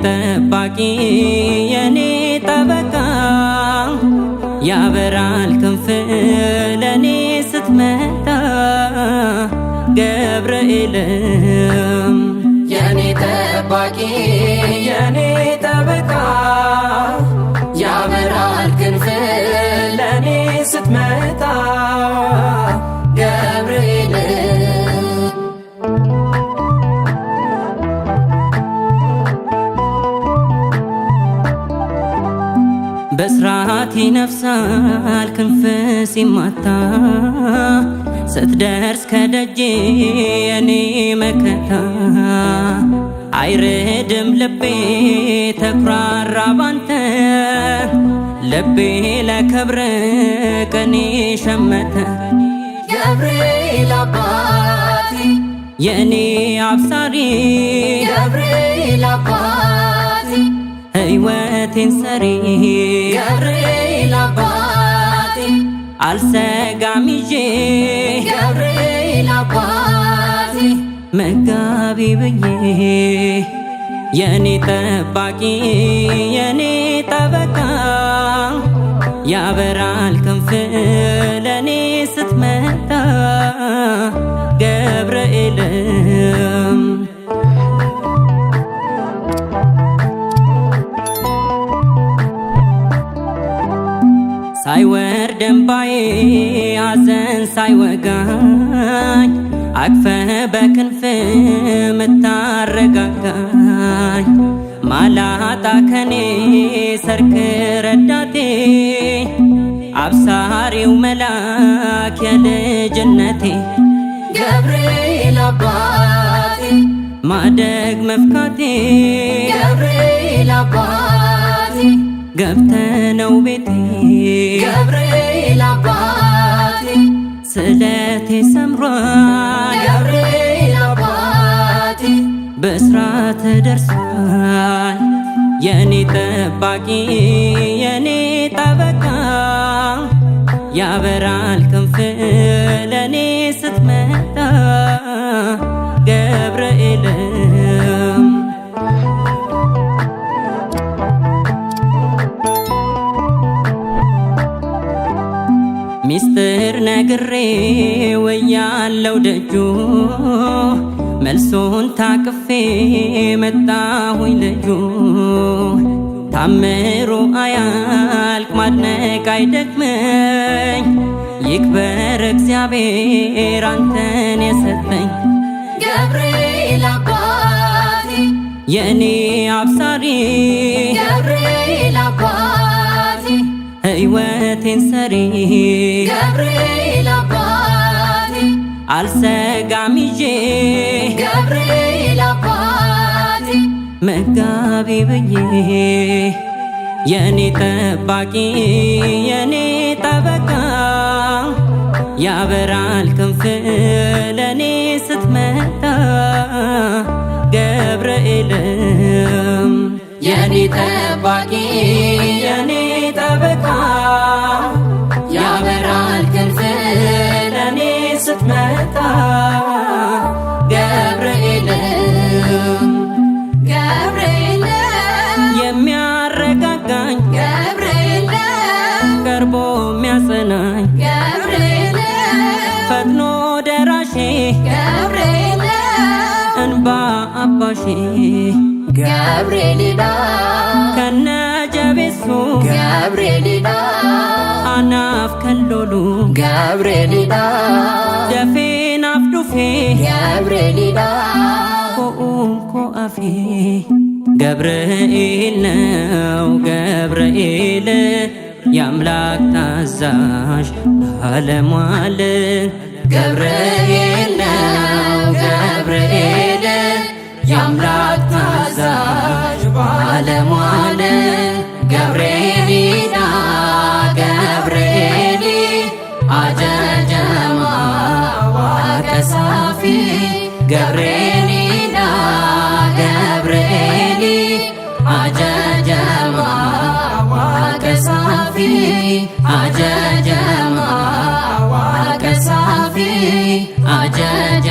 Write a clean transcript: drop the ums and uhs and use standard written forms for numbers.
ጠባቂ የኔ ጠበቃ ያበራል ክንፍ ለኔ ስትመጣ ገብርኤልም የኔ ጠባቂ የኔ ጠበቃ ያበራል ክንፍ ለኔ ስትመጣ ገብርኤል። በስርዓት ይነፍሳል ክንፍ ሲማታ ስትደርስ ከደጄ የኔ መከታ አይርድም ልቤ ተኩራራ ባንተ ልቤ ለክብር ቅኔ ሸመተ። ገብርኤል አባቴ የኔ አብሳሪ ገብርኤል አባቴ ሕይወቴን ሰሪ ገብርኤል አባቴ አልሰጋም ይዤ ገብርኤል አባቴ መጋቢ ብዬ የኔ ጠባቂ የኔ ጠበቃ ያበራል ክንፍ ለኔ ስትመጣ ገብርኤልም። ሳይወርድ እንባዬ ሐዘን ሳይወጋኝ አቅፈ በክንፍ ምታረጋጋኝ ማላጣ ከኔ ሰርክ ረዳቴ አብሳሪው መላክ የልጅነቴ ገብርኤል አባቴ ማደግ መፍካቴ ገብርኤል አባቴ ገብተነው ቤቴ ገብርኤል አባቴ ስለቴ ሰምሯል ገብርኤል አባቴ በስራት ደርሷል የኔ ጠባቂ የኔ ጠበቃ ያበራል ክንፍ ለኔ ስትመጣ ገብርኤልም። ሚስጥር ነግሬ ወያለው ደጁ መልሱን ታቅፌ መጣሁኝ ልጁ ታምሮ አያልቅ ማድነቅ አይደክመኝ ይክበር እግዚአብሔር አንተን የሰጠኝ። ገብርኤል አባቴ የኔ አብሳሪ ገብርኤል አባቴ ሕይወቴን ሰሪ ገብርኤል አባቴ አልሰጋም ይዤ ገብርኤል አባቴ መጋቢ ብዬ የኔ ጠባቂ የኔ ጠበቃ ያበራል ክንፍ ለኔ ስትመጣ ገብርኤልም። የኔ ጠባቂ የኔ ጠበቃ ያበራል ክንፍ ለኔ ስትመጣ ገብርኤል ገብርኤል የሚያረጋጋኝ ገብርኤል ቀርቦ የሚያጸናኝ ገብርኤል ፈጥኖ ደራሼ ገብርኤል እንባ አባሼ ገብርኤልና ከነ ጀቤሱ ገብርኤልና አናፍ ከሎሉ ገብርኤልና ደፌናፍ ዱፌ ገብርኤልና ኮኡን ኮአፌ ገብርኤል ነው ገብርኤል የአምላክ ታዛዥ ባለሟል። ገብርኤል ነው ገብርኤል የአምላክ ታዛዥ ባለሟል ገብርኤልና ገብርኤል አጀጀማ ዋቀሳፊ ገብርኤልና ገብርኤል አጀጀማ ዋቀሳፊ አጀጀማ ዋቀሳፊ አጀጀ